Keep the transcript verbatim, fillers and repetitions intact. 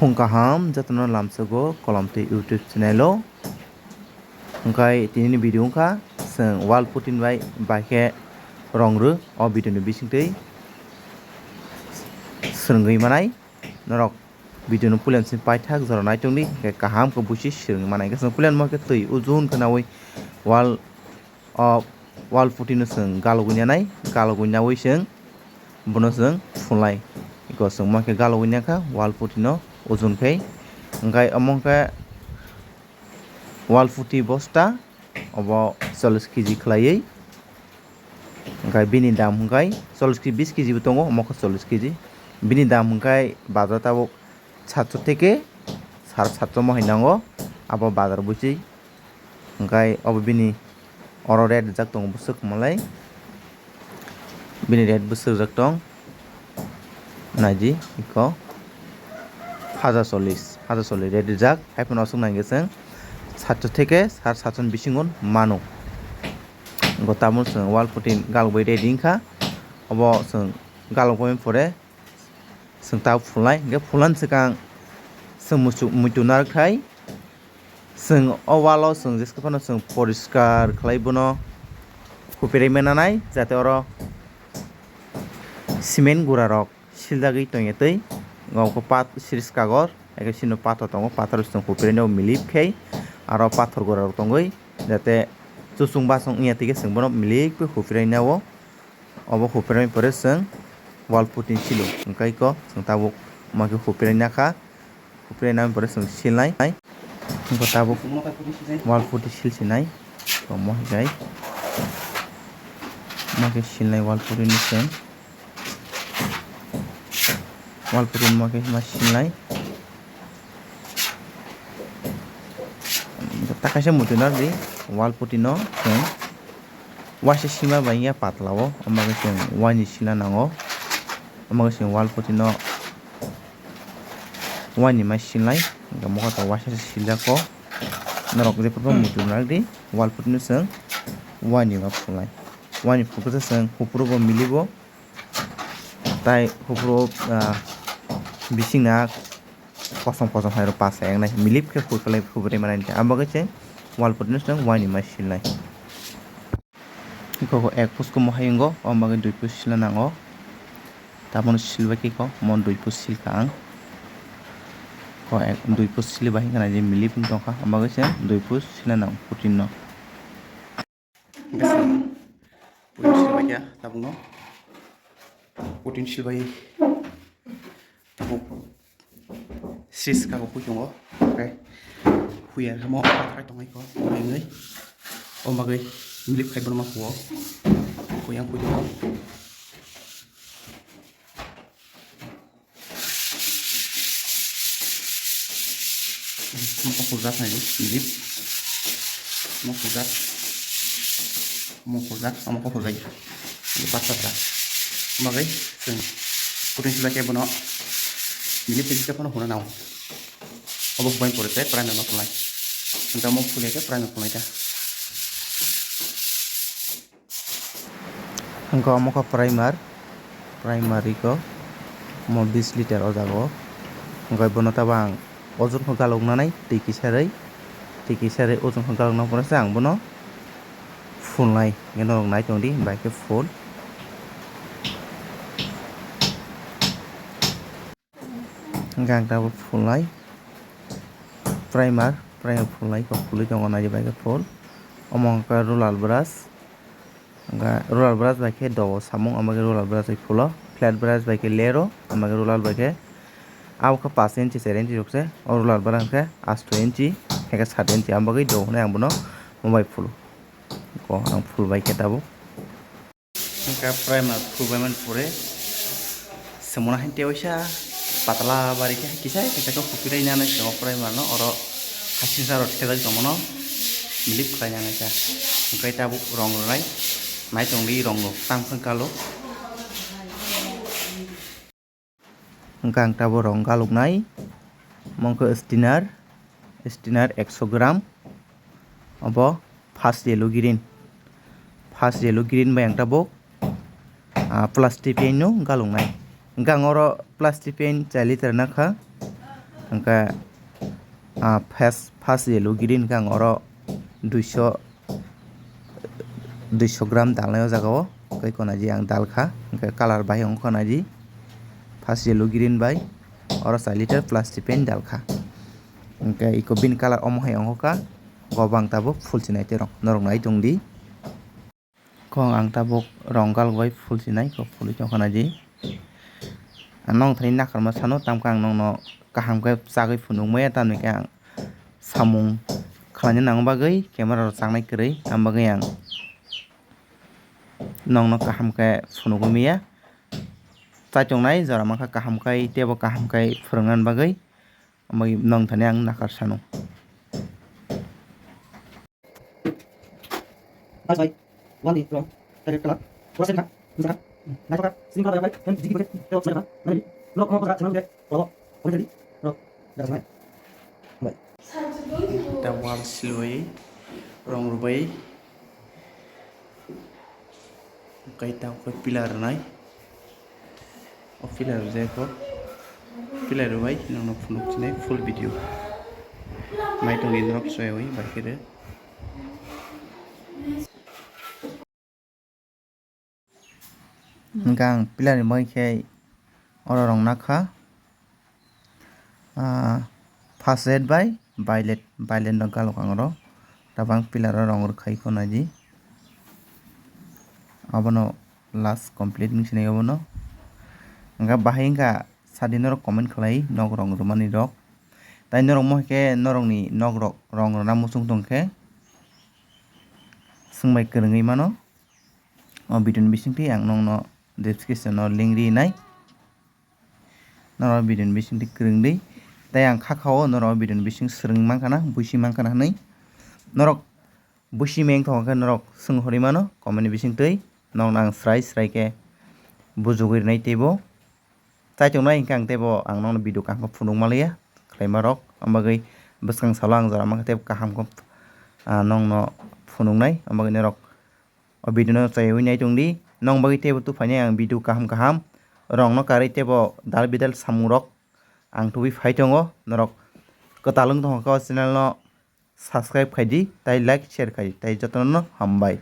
Phung kaham jotono lamsogo Kolomtwi YouTube channel o. Hwnkhe tinini video wngkha chwng wall putty bai bai khe rong rw, o video ni bisingtwi swrwngwi manai. Norok video no puila simi paithak jora naitongdi, hwnkhe kaham khe buisi swrwngwi manai. Hwnkhe chwng puila mo khe twi ujun khwnawi wall o wall putty no chwng galogwi nanai, galogwi nawi chwng bono chwng phunlai. Eko chwng ma khe galogwi nangkha wall putty no ujun khai. Hwnkhe omo khe wall putty bosta obo chollish kg khwlaiwi. Hwnkhe bini dam hwnkhe chollish kg, bish kg bo tongo, omo khe chollish kg. Bini dam hwnkhe bazar tabuk satso theke sar satso mo hai nango abo bazar buisi. Hwnkhe obo bini oro rate rijak tongo bwswk kwmalai. Bini rate bwswk rijak tong. Naidi eko hajar chollish, hajar chollish rate rijak. Haiphano aswk nangkhe chwng satso theke sar satso ni bisingo mano. Eko tabuk chwng wall putty galogwi ready wngkha. Obo chwng galogwi pore chwng tabuk phulnai, hwnkhe phulnani swkang chwng muitu narwkthai. Chwng o wall o chwng jeske phano chwng poriskar khlai bono hupirai mananai, jate oro cement gura rok siljagwi tongya twi. Omo khe pat siris kagor, eke sino pathor tongo, pathor chwng hupirai no milip khai aro pathor gura rok tongwi, jate chuchung bachung wngya twi khe chwng bono milip khe hupirai nao. Obo hupirai pore chwng wall putty silo, hwnkhe eko chwng tabuk ma khe hupirai nakha, hupirai nani pore chwng silnai. Hwnkhe tabuk wall putty sil sinai, omo hai khai ma khe silnai wall putty ni chwng, wall putty ma khe ma silnai. Ta kaisa muitu narwkdi wall putty no chwng. Waisa sima bai ya patla o, omo khe chwng waini sila nango, omo khe chwng wall putty no waini mai silnai, hwnkhe mokol waisa se siljak o. Norok jephuru muitu narwkdi wall putty no chwng waini ma phulnai, waini phulkhe chwng huphuru bo milibo, tai huphuru, ah, bising na kosom kosom hai rok pasa wngnai milip khe huphuru manai, abo khe se wall putty no chwng waini ma silnai. Eko ek pusko mo hai wngo, o bagwi dui pus sila nango. Tabukno silbai khe eko mo dui pus silka ang. Ko ek dui pus sili bai hwnkhai je milip wng tongkha, o bagwi se dui pus sila nango putty no. Putty silbai khe tabukno putty silbai tabuk. Sis kago hui tongo, hwnkhe hui ang khe mo pathrai tongwi kho, hui wngwi o bagwi milip khai bono ma huo, hui ang hui tongo. Mo hujak nai milip, mo hujak. Omo hujak, omo khe hujai. Omo pasta tra. Bagwi chwng putty silai khe bono milip tei khe phano huna nango. Obo hubai pore tei primer no phulai. Hwnkhe omo phulai khe primer phulai kha. Hwnkhe omo khe primer, primer iko omo bis liter o jaga o. Hwnkhe bono tabang. Ojok no galok nanai twi kisa rwi, twi kisa rwi ojok no galok nang phano se ang bono phulnai, norok nai tong di, bai khe phul. Hwnkhe ang tabuk phulnai primer, primer phulnai kok phulwi tongo, nai di bai khe phul. Omo hwnkhe roller brush. Hwnkhe roller brush bai khe dogo samung, omo khe roller brush bai phulo, flat brush bai khe lero, omo khe roller bai khe abo khe pash inchi, char inchi rok se, o roller brush khe asto inchi, hai khe sat inchi, abo bagwi dogo hwnwi ang bono mo bai phulo. Ko ang phul bai khe tabuk. Hwnkhe primer phul bai mani pore. Semona hai tei waisa patla bari khe kisa kisa khe hupirai nani simo primer no oro hasingsa rok thepjak tongmano milip khlai nani kha. Hwnkhe tabuk rong rwnai nai tongdi rong rok tang phang kalo. Hwnkhe ang tabuk rong galuknai mongkhe stinner, stinner ekso gram. Obo first yellow green, first yellow green bai ang tabuk, ah, plastic paint no galuknai. Hwnkhe ang oro plastic paint char liter nakha, Hwnkhe, ah, first, first yellow green khe ang oro duiso, duiso gram dalnai o jaga o, tei konaji ang dalkha, hwnkhe colour bai wngkha naidi, first yellow green bai oro char litre plastic pen dalkha, hwnkhe iko bini colour omo hai wngkha, gobang tabuk full chinai tei rok, norok nai tongdi. Kok ang tabuk rong galok bai full chinai, kok full tongkha naidi. Ang nong thani nakarma sano, tamkhe ang nongno kaham khe chagwi phunuk maya, tamni khe ang samung khlaina nang bagwi camera rok chaknai kwrwi, ang bagwi ang nongno kaham khe phunugwi maya. Chaitongnai jora mankha kaham khai, teibo kaham khai phwrwngna bagwi, ang bagwi nong thani ang nakar sano. Nice bai. One day from direct color. Pura set kha. Misa kha. Nice kha. Slim kha bai. Hem jigi kha. Teo smile kha. Nani. Lok mo kha channel de. Follow. Comment di. Lok. Dak smile. Bai. Ta wall siloi. Rong rubai. Kai ta ko pillar nai. O pillar rwjak kho. Pillar rwbai nokno phunuk chinai full video. Naitok ni norok soywi bai khe rw. Hwnkhe ang pillar ni bagwi khe oro rong nakha. Ah, first red bai violet, violet no galok ang oro. Tabang pillar o rong rwkhai kho naidi. Abono last complete wng sinai obono. Hwnkhe bahai wngkha sadi norok comment khlai nok rong rwmani rok. Tai norok mohai khe norokni nok rok rong rwna muchung tong khe swngbai kwrwngwi mano. O video ni bisingtwi ang nokno description o link rinai. Norok video ni bisingtwi kwrwngdi. Tai ang kha kha o norok video ni bising swrwng mankha na, buisi mankha na hwnwi. Norok buisi meng thok khe norok swng horwi mano comment ni bisingtwi. Nokno ang srai srai khe bujugwi rwnai teibo. Chaitongnai hwnkhe ang teibo ang nokno video kaham khe phunuk manliya khlaima rok. Ang bagwi bwskang salo ang jora mankha teibo kaham khe, ah, nokno phunuknai. Ang bagwi norok o video no chaywi nai tongdi. Nong bagwi teibo tubuphainai ang video kaham kaham rongno karwi teibo dal bidal samungrok ang tubui phai tongo. Norok kwtal wng tongkha o channel no subscribe khaidi, tai like share khaidi, tai jotono hambai.